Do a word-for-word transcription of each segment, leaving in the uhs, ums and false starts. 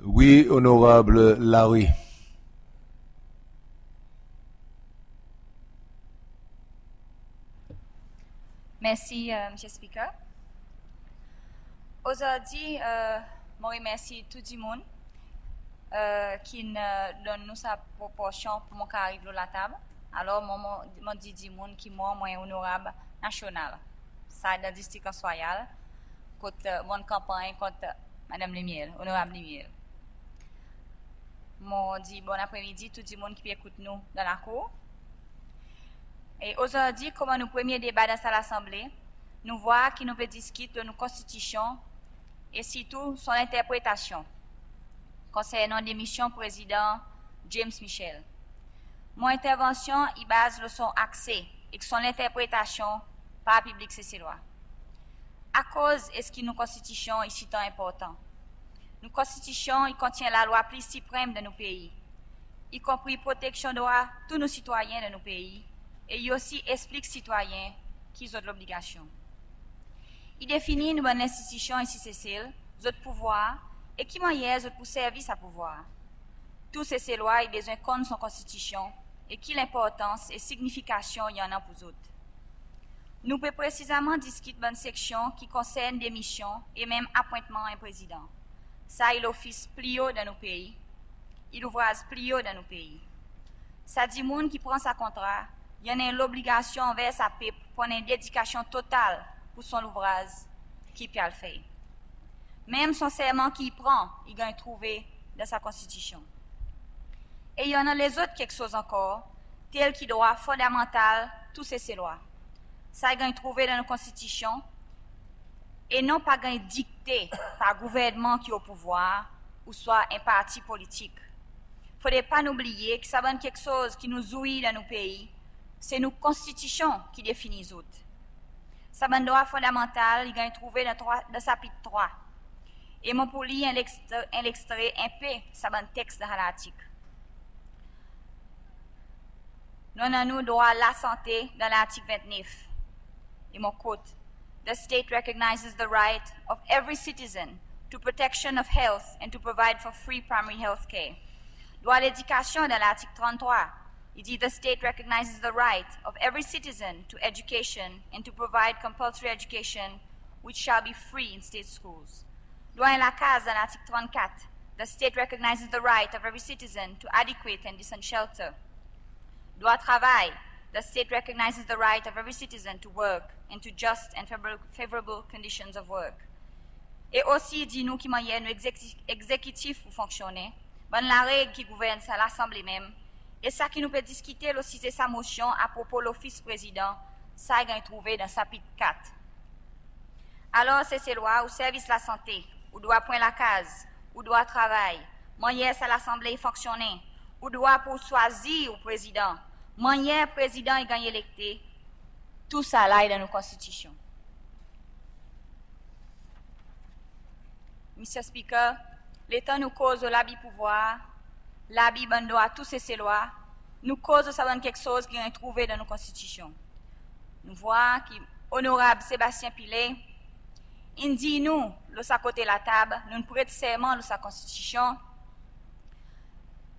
Wi, Onorab Larue. Mersi, Mr Speaker. Ozordi, mon remersi tou dimoun ki'n donn nou sa proporsyon pour mon kapab ariv lo latab. Alor, mon, mon, mon dir dimoun ki mon, mon en Onorab Nasyonal. Sa dan distrik Anse Royale, kot mon'n kanpanny kont Madanm Lemiel, Onorab Lemiel. Mon dir bonn apremidi tou dimoun ki pe ekout nou dan lakour. E ozordi, konman nou premye deba dan sa Lasanble, nou vwar ki nou pe diskit lo nou Konstitisyon e sirtou son lenterpretasyon konsernan demisyon Prezidan James Michel. Mon lentervansyon i baz lo son akse ek son lenterpretasyon par piblik Seselwa. Akoz eski nou Konstitisyon i sitan enportan? Nou Konstitisyon i kontyen lalwa pli siprenm dan nou pei, i konpri proteksyon drwa tou nou sitwayen dan nou pei, e i osi eksplik sitwayen ki zot lobligasyon. I defini nou bann lenstitisyon isi Sesel, zot pouvwar, e ki mannyer zot pou servi sa pouvwar. Tou Seselwa i bezwen konn son Konstitisyon e ki lenportans e signifikasyon i annan pour zot. Nou pe presizeman diskit bann seksyon ki konsern demisyon e menm apwentman en Prezidan. Sa i lofis pli o dan nou pei, i louvraz pli o dan nou pei. Sa dimoun ki pran sa kontra, i annan en lobligasyon anver sa pep pour annan en dedikasyon total pour son louvraz ki i pe al fer. Menm son serman ki i pran, i ganny trouve dan sa Konstitisyon. E i annan lezot keksoz ankor, tel ki drwa fondamantal tou Seselwa. Sa i ganny trouve dan nou Konstitisyon e non pa ganny dikte par gouvernman ki o pouvwar ouswa en parti politik. Fodre pa nou bliye ki sa bann keksoz ki nou zwir dan nou pei, se nou Konstitisyon ki defini zot. Sa bann drwa fondamantal i ganny trouve dan trwa, dan sapit trwa. E mon pou lir en lekstre, en lekstre en pe sa bann teks dan sa lartik. Nou annan nou drwa lasante dan lartik ventnef. E mon quote, "The state recognizes the right of every citizen to protection of health and to provide for free primary health care." Drwa ledikasyon dan lartik tranntrwa, i dir, "The state recognizes the right of every citizen to education and to provide compulsory education which shall be free in state schools." Drwa en lakaz dan lartik trannkat, "The state recognizes the right of every citizen to adequate and decent shelter." Drwa travay, "The state recognizes the right of every citizen to work and to just and favor-, favorable conditions of work." E osi i dir nou ki mannyer nou egzeki-, egzekitif pou fonksyonnen, bann lareg ki gouvern sa Lasanble menm, e sa ki nou pe diskite lo size sa mosyon apropo lofis Prezidan, sa i ganny trouve dan sapit kat. Alor, Seselwa, ou servis lasante, ou drwa pran lakaz, ou drwa travay, mannyer sa Lasanble i fonksyonnen, ou drwa pou swazir ou Prezidan, mannyer Prezidan i ganny elekte, tousala i dan nou Konstitisyon. Mr Speaker, letan nou koz lo labi pouvwar, labi bann drwa tou Seselwa, nou koz lo sa bann keksoz ki ganny trouve dan nou Konstitisyon. Nou vwar ki Onorab Sebastien Pillay in dir nou lo sa kote latab, nou'n pret serman lo sa Konstitisyon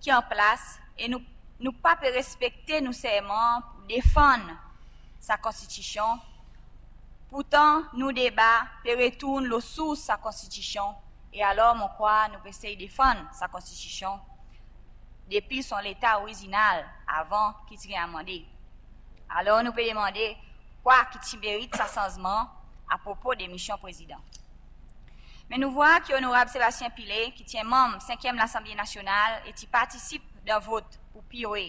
ki an plas, e nou, nou pa pe respekte nou serman pour defann sa Konstitisyon. Pourtan, nou deba pe retourn lo sours sa Konstitisyon, e alor mon krwar nou pe sey defann sa Konstitisyon depi son leta orizinal avan ki ti ganny amande. Alor, nou pe demande kwa ki ti merit sa sanzman apropo demisyon Prezidan. Me nou vwar ki Onorab Sebastien Pillay, ki ti en manm Senkyenm Lasanble Nasyonal e ti partisip dan vot pour P O A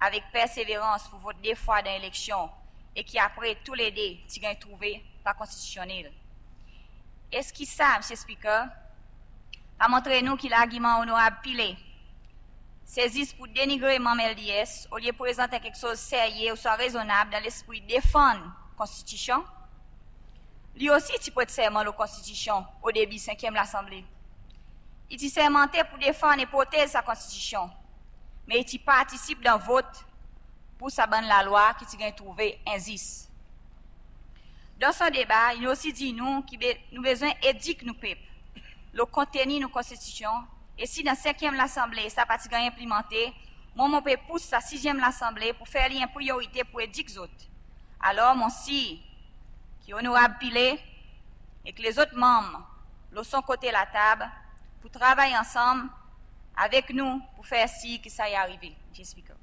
avek perseverans pour vot de fwa dan eleksyon e ki apre tou lede ti ganny trouve pa konstitisyonnel. Eski sa, Mr Speaker, pa montre nou ki largiman Onorab Pillay se zis pour denigre manm L D S, olye prezant en keksoz serye ouswa rezonnab dan lespri defann Konstitisyon? Li osi ti pret serman lo Konstitisyon o debi Senkyenm Lasanble. I ti sermante pour defann e protez sa Konstitisyon, me i ti partisip dan vot pour sa bann lalwa ki ti ganny trouve enzis. Dan son deba, in osi dir nou ki be-, nou bezwen edik nou pep. lo konteni nou Konstitisyon, e si dan senkyenm Lasanble sa pa ti ganny enplimante, mwan mon pe pous sa sizyenm Lasanble pour fer li en priyorite pour edik zot. Alor mon sir ki Onorab Pillay ek lezot manm lo son kote latab pou travay ansanm avek nou pour fer sir ki sa i arive, Msye Speaker.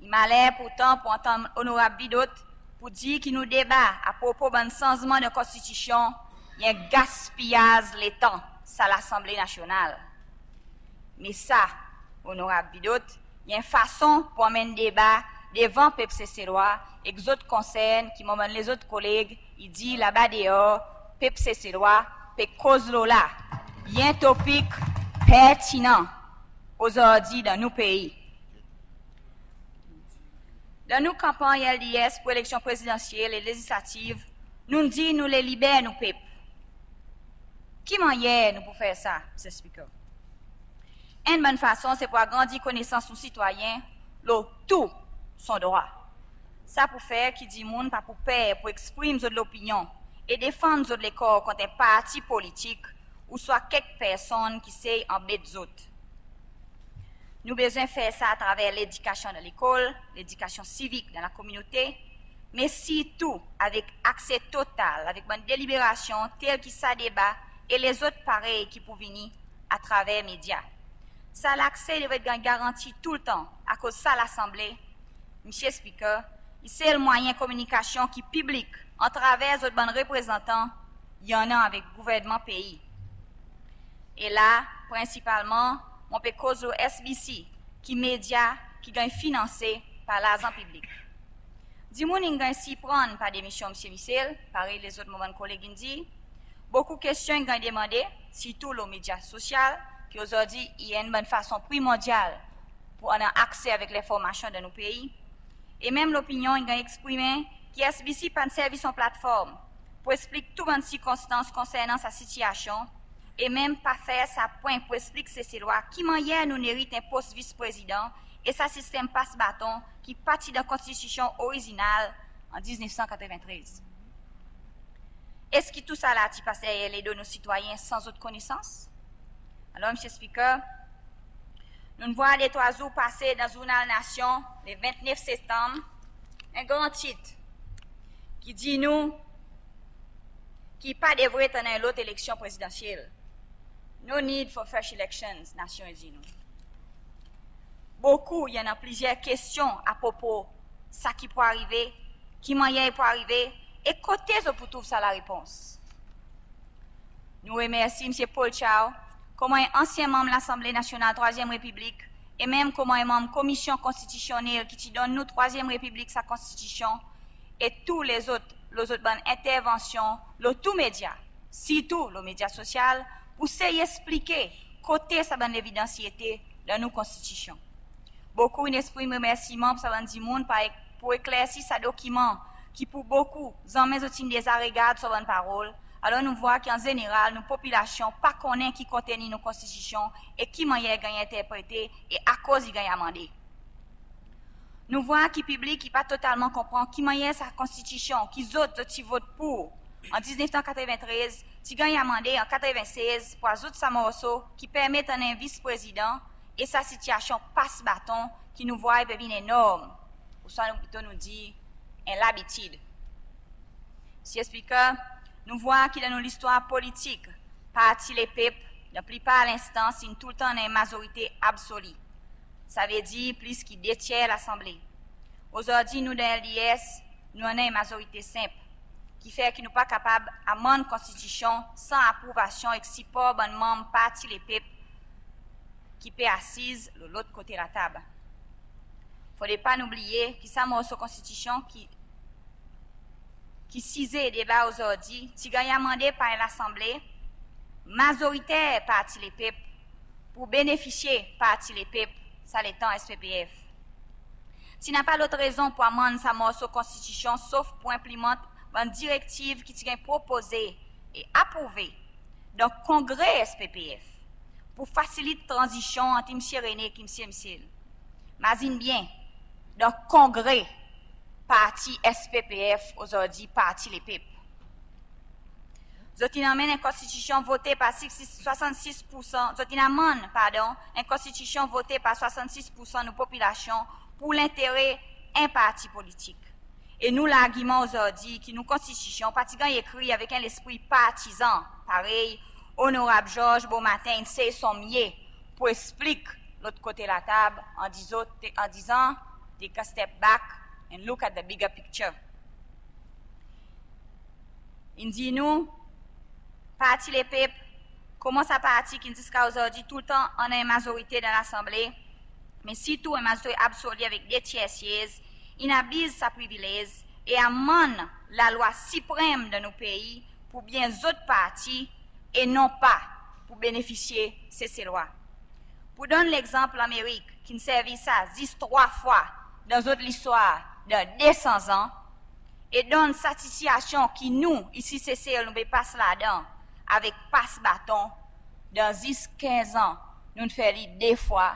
I maler pourtan pour antann Onorab Vidot pour dir ki nou deba apropo bann sanzman dan Konstitisyon i en gaspiyaz letan sa Lasanble Nasyonal. Me sa, Onorab Vidot, i en fason pour anmenn deba devan pep Seselwa ek zot konsern ki mon bann lezot koleg i dir laba deor pep Seselwa pe koz lo la. I en topik pertinan ozordi dan nou pei. Dan nou kanpanny L D S pour eleksyon prezidansyel e lezislativ, nou'n dir nou le liber nou pep. Ki mannyer nou pou fer sa, Msye Speaker? Enn bann fason se pour agrandi konesans nou sitwayen lo tou son drwa. Sa pou fer ki dimoun pa pou per pour eksprim zot lopinyon e defann zot lekor kont en parti politik ouswa kek personn ki sey anbet zot. Nou bezwen fer sa atraver ledikasyon dan lekol, ledikasyon sivik dan lakominote, me sirtou avek akse total avek bann deliberasyon tel ki sa deba e lezot parey ki pou vini atraver medya. Sa lakse i devret ganny garanti toultan, akoz sa Lasanble, Msye Speaker, i sel mwayen kominikasyon ki piblik, atraver zot bann reprezantan, i annan avek gouvernman pei. E la, prensipalman, mon pe koz lo S B C, ki medya ki ganny finanse par larzan piblik. Dimoun in ganny sirprann par demisyon Msye Michel, parey lezot mon bann koleg in dir. Bokou kestyon in ganny demande, sirtou lo medya sosyal, ki ozordi i enn bann fason primondyal pour annan akse avek lenformasyon dan nou pei. E menm lopinyon in ganny eksprimen ki S B C pa'n servi son platform pour eksplik tou bann sirkonstans konsernan sa sitiasyon, e menm pa fer sa pwen pour eksplik Seselwa ki mannyer nou nerit en pos vis-prezidan e sa sistenm pas baton ki pa ti dan Konstitisyon orizinal an diznef san katreven trez. Eski tousala ti pas deryer ledo nou sitwayen san zot konesans? Alor, Msye Speaker, nou'n vwar detrwa zour pase dan zournal Nasyon, le vennef Septanm, en gran tit ki dir nou ki pa devret annan en lot eleksyon prezidansyel. No need for fresh elections, Nasyon i dir nou. Bokou i annan plizyer kestyon apropo sa ki pou arive, ki mannyer i pou arive, e kote zot pou trouv sa larepons. Nou remersi Msye Paul Chow, konman en ansyen manm Lasanble Nasyonal Trwazyenm Repiblik, e menm konman en manm Komisyon Konstitisyonnel ki ti donn nou Trwazyenm Repiblik sa Konstitisyon, e tou lezot, lo zot bann entervansyon, lo tou medya, sirtou lo medya sosyal, pour sey eksplike kote sa bann levidans i ete dan nou Konstitisyon. Bokou in eksprim remersiman pour sa bann dimoun, par ek-, pour eklersi sa dokiman ki pour bokou, zanmen zot in deza regard son bann parol. Alor nou vwar ki an zeneral, nou popilasyon pa konnen ki konteni nou Konstitisyon e ki mannyer i ganny enterprete e akoz i ganny amande. Nou vwar ki piblik i pa totalman konpran ki mannyer sa Konstitisyon ki zot, zot ti vot pour an diznef san katreven trez, ti ganny amande an katreven sez pour azout sa morso ki permet annan en vis-prezidan e sa sitiasyon pas baton ki nou vwar i pe vin en norm, ouswa nou plito nou dir en labitid. Msye Speaker, nou vwar ki dan nou listwar politik, Parti Lepep, dan plipar lenstans, in toultan annan en mazorite absoli. Savedir plis ki de tyer Lasanble. Ozordi nou dan L D S, nou annan en mazorite senp, ki fer ki nou pa kapab amann Konstitisyon san aprouvasyon ek sipor bann manm Parti Lepep ki pe asiz lo lot kote latab. Fodre pa nou bliye ki sa morso Konstitisyon ki, ki size deba ozordi ti ganny amande par en Lasanble mazoriter Parti Lepep pour benefisye Parti Lepep, sa letan S P P F. Ti napa lot rezon pour amann sa morso Konstitisyon sof pour enplimant bann direktiv ki ti ganny propoze e aprouve dan Kongre S P P F pour fasilit tranzisyon ant Msye René ek Msye Michel. Mazin byen, dan Kongre parti S P P F, ozordi Parti Lepep. Zot in anmenn en konstitisyon vote par swasannsis poursan, zot in amann, pardon, en konstitisyon vote par swasannsis poursan nou popilasyon pour lentere en parti politik. E nou largiman ozordi ki nou konstitisyon pa ti ganny ekri avek en lespri partizan, parey Onorab Georges bomaten in sey son mye pour eksplik lot kote latab, an dizan, take a step back and look at the bigger picture. In dir nou, Parti Lepep, konman sa parti ki'n ziska ozordi toultan annan en mazorite dan Lasanble, me sirtou en mazorite absoli avek de tyer syez, in abiz sa privilez e amann lalwa siprenm dan nou pei pour byen zot parti e non pa pour benefisye Seselwa. Pour donn legzanp Lanmerik, ki'n servi sa zis trwa fwa dan zot listwar dan de san zan, e donn sa sityasyon ki nou, isi Sesel, nou pe pas ladan, avek pas baton, dan zis kenz an, nou'n fer li de fwa,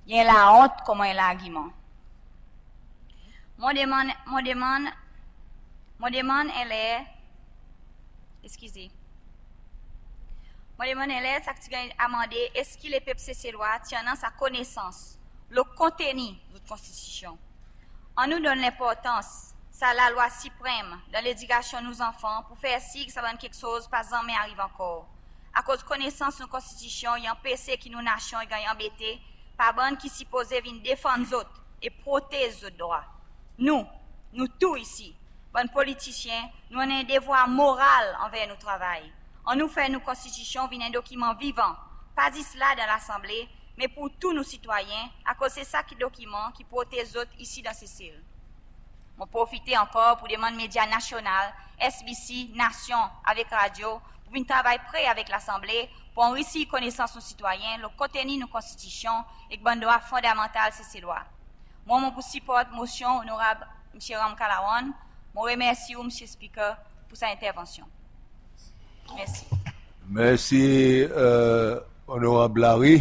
i en laont konman en largiman. Mon demann, mon demann, mon demann en ler, eskize. Mon demann en ler sa ki ti ganny amande, eski lepep Seselwa ti annan sa konesans lo konteni zot konstitisyon? Annou donn lenportans sa lalwa siprenm dan ledikasyon nou zanfan pour fer sir ki sa bann keksoz pa zanmen ariv ankor. Akoz konesans nou konstitisyon i anpese ki nou nasyon i ganny anbete par bann ki sipoze vin defann zot e protez zot drwa. Nou, nou tou isi, bann politisyen, nou annan en devwar moral anver nou travay. Annou fer nou konstitisyon vin en dokiman vivan, pa zis la dan Lasanble, me pour tou nou sitwayen, akoz se sa ki dokiman ki protez zot isi dan Sesel. Mon profite ankor pour demann medya nasyonal, S B C, Nasyon avek radyo, pour vin travay pre avek Lasanble pour anrisi konesans nou sitwayen lo konteni nou konstitisyon ek bann drwa fondamantal Seselwa. Mwan, mon pou siport mosyon Onorab Msye Ramkalawan. Mon remersi ou, Msye Speaker, pour sa entervansyon. Mersi. Mersi, e, Onorab Larue.